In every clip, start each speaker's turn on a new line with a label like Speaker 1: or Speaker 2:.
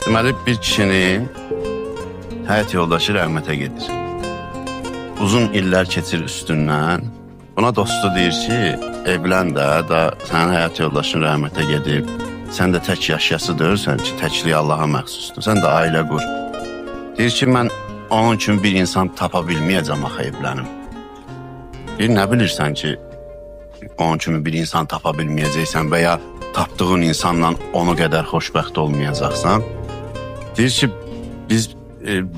Speaker 1: Deməli, bir kişinin həyat yoldaşı rəhmətə gedir. Uzun illər keçir üstündən. Buna dostu deyir ki, evlən də, da sənin həyat yoldaşın rəhmətə gedib. Sən də tək yaşayası deyirsən ki, təklik Allaha məxsusdur. Sən də ailə qur. Deyir ki, mən onun üçün bir insan tapa bilməyəcəm axı evlənim. Deyir, nə bilirsən ki, onun kimi bir insan tapa bilməyəcəksən və ya tapdığın insanla onu qədər xoşbəxt olmayacaqsan. Deyir ki, biz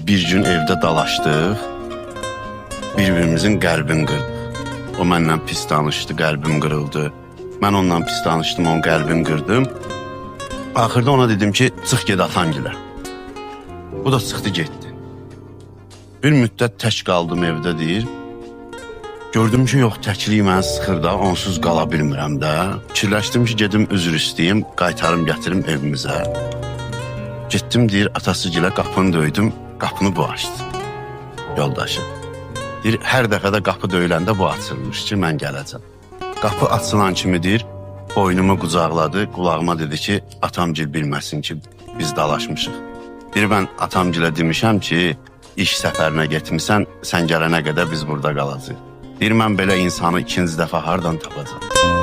Speaker 1: bir gün evdə dalaşdıq, bir-birimizin qəlbini qırdıq. O məndən pis danışdı, qəlbim qırıldı. Mən ondan pis danışdım, onun qəlbini qırdım. Axırda ona dedim ki, çıx get atangilə. Bu da çıxdı getdi. Bir müddət tək qaldım evdə deyir. Gördüm ki, yox, təklik məni sıxır da, onsuz qala bilmirəm də. Fikirləşdim ki, gedim üzr istəyim, qaytarım gətirim evimizə. Getdim deyir, atasıgilə qapını döydüm, qapını bu açdı. Yoldaşı. Deyir, hər dəfə də qapı döyüləndə bu açılmış ki, mən gələcəm. Qapı açılan kimi deyir, boynumu qucaqladı, qulağıma dedi ki, atamgil bilməsin ki, biz dalaşmışıq. Deyir, mən atamgilə demişəm ki, iş səfərinə getmisən, sən gələnə qədər biz burada qalacağıq. Deyir, mən belə insanı ikinci dəfə hardan tapacağam?